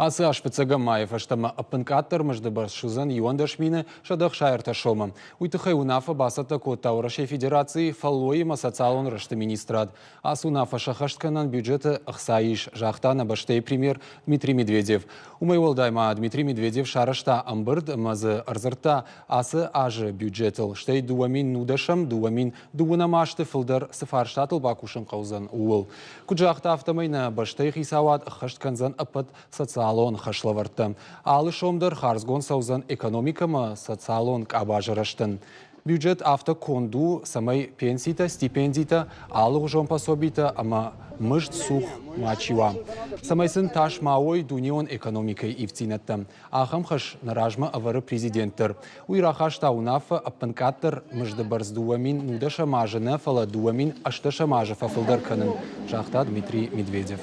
Ацы аз фыццӕгӕм майы фӕстӕмӕ ӕппынкъаддӕр мызды бӕрц суыдзӕн 11 163 сомы. Уый тыххӕй уынаффӕ бацӕттӕ кодта Уӕрӕсейы Федерацийы фӕллойы ӕмӕ социалон рӕзты министрад. Ацы уынаффӕ сӕххӕст кӕнӕн бюджеты ӕхца ис, загъта нӕ бӕстӕйы премьер Дмитрий Медведев. Уымӕй уӕлдай ма Дмитрий Медведев сарӕзта ӕмбырд ӕмӕ дзы ӕрдзырдта ацы азы бюджетыл, стӕй 2010-ӕм, 2020 азты фылдӕр цы фарстатыл бакусын хъӕудзӕн, ууыл. Куыд загъта, афтӕмӕй нӕ бӕстӕйы хицауад ӕххӕст кӕндзӕн ӕппӕт социалон хӕслӕвӕрдтӕ. Алы сом дӕр хардзгонд цӕудзӕн экономикӕмӕ социалон къабазы рӕзтӕн. Бюджет афтӕ конд у, цӕмӕй пенситӕ, стипендитӕ, алыгъуызон пособитӕ ӕмӕ мызд цух мачи уа. Цӕмӕй сын тас ма уой дунеон экономикӕйы ивддзинӕдтӕ. Ахӕм хӕс нӕ размӕ ӕвӕры президент дӕр. Уый рахаста уынаффӕ ӕппынкъаддӕр мызды бӕрц 2010 азы нӕ, фӕлӕ 2018 азы фӕфылдӕр кӕнын, загъта Дмитрий Медведев.